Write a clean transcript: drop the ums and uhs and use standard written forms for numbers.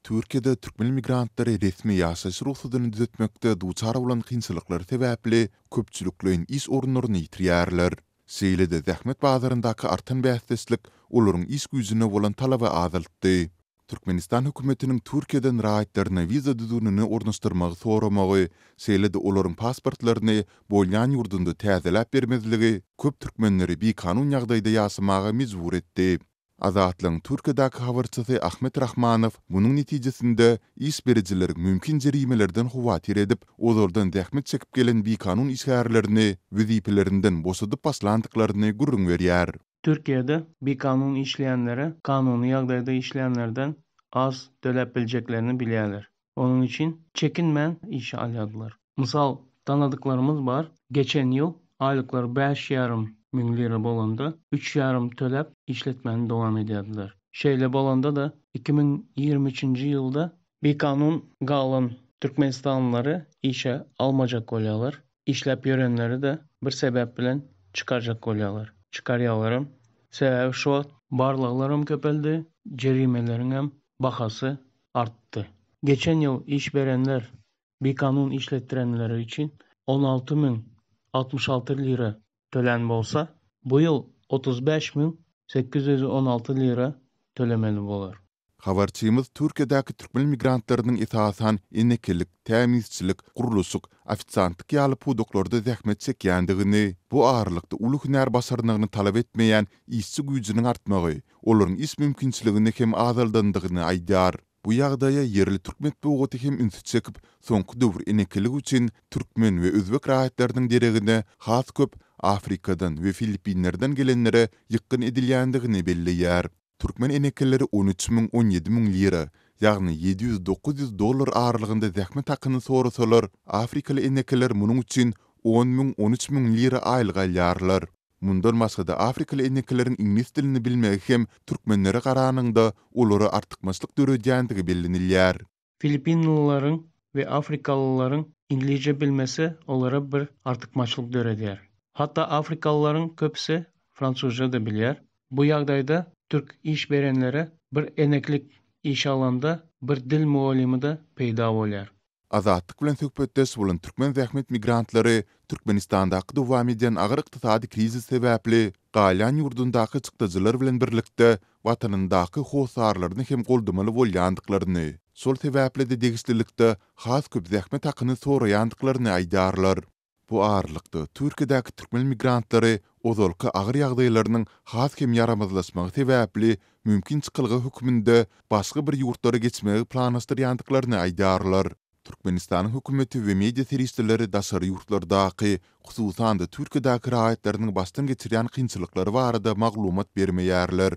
Türkiýede türkmen migrantlary resmi ýaşaýyş rugsadyny düzetmekde duçar bolan kynçylyklary sebäpli köpçülikleýin iş orunlaryny ýitirýärler. Şeýle-de zähmet bazaryndaky artan bäsdeşlik olaryň iş güýjüne bolan talaby azaltdy. Türkmenistan hökümetiniň Türkiýeden raýatlaryna wiza düzgünini ornaşdyrmagy soramagy, şeýle-de olaryň pasportlaryny bolýan ýurdunda täzeläp bermezligi köp türkmenleri bikanun ýagdaýda ýaşamaga mejbur etdi. Azatlygyň Türkiýedäki habarçysy Ahmet Rahmanow munuň netijesinde iş berijileriň mümkin jerimelerden howatyr edip, ozaldan zähmet çekip gelen bikanun işgärlerini wezipelerinden boşadyp başlandyklaryny gürrüň berýär. Türkiýede bikanun işleýänlere kanuny ýagdaýda işleýänlerden az töläp biljeklerini bilýärler. Onuň üçin çekinmän işe alýardylar. Mysal, tanadyklarymyz bar, geçen ýyl aýlyklary bäş ýarym müň lira bolanda, üç ýarym töläp işletmäni dowam edýärdiler. Şeýle bolanda-da, 2023-nji ýylda bikanun galan türkmenistanlylary işe almajak bolýarlar. Işläp ýörenleri-de bir sebäp bilen çykarjak bolýarlar. Çykarýarlaram. Sebäbi şu wagt barlaglaram köpeldi, jerimeleriňem bahasy artdy. Geçen ýyl iş berenler bikanun işletdirenleri üçin 16 066 lira tölän bolsa, bu ýyl 35 816 lira tölemeli bolar. Habarçymyz Türkiýedäki türkmen migrantlarynyň esasan enekelik, tämizçilik, gurluşyk, ofisiantlyk ýaly pudaklarda zähmet çekýändigini, bu aralykda uly hünär başarnygyny talap etmeýän işçi güýjüniň artmagy olaryň iş mümkinçiligini hem azaldandygyny aýdýar. Bu ýagdaýa ýerli türk metbugaty hem ünsi çekip, soňky döwür enekelik üçin türkmen we özbek raýatlarynyň deregine has köp Afrikadan we Filippinlerden gelenlere ýykgyn edilýändigini belleýär. Türkmen enekeleri 13 müň, 17 müň lira, ýagny 700-900 dollar aralygynda zähmet hakyny sorasalar, afrikaly enekeler munuň üçin on müň, 13 müň lira aýlyk alýarlar. Mundan başga-da afrikaly enekeleriň iňlis dilini bilmegi hem türkmenlere garanyňda olara artykmaçlyk döredýändigi bellenilýär. Filippinlileriň we afrikalylaryň iňlisçe bilmesi olara bir artykmaçlyk döredýär. Hatda afrikalylaryň köpüsi fransuzça-da bilýär. Bu ýagdaýda türk iş berenlere bir eneklik işe alanda bir dil mugallymy-da peýda bolýar. Azatlyk bilen söhbetdeş bolan türkmen zähmet migrantlary Türkmenistandaky dowam edýän agyr ykdysady krizis sebäpli galýan ýurdundaky çykdajylar bilen birlikde watanyndaky hossarlaryny hem goldamaly bolýandyklaryny, şol sebäpli-de degişlilikde has köp zähmet hakyny soraýandyklaryny aýdýarlar. Bu aralykda, Türkiýedäki türkmen migrantlary ozalky agyr ýagdaýlarynyň has hem ýaramazlaşmagy sebäpli mümkin çykalga hökmünde başga bir ýurtlara geçmegi planlaşdyrýandyklaryny aýdýarlar. Türkmenistanyň hökümeti we media serişdeleri daşary ýurtlardaky, hususan-da Türkiýedäki raýatlarynyň başdan geçirýän kynçylyklary barada maglumat bermeýärler.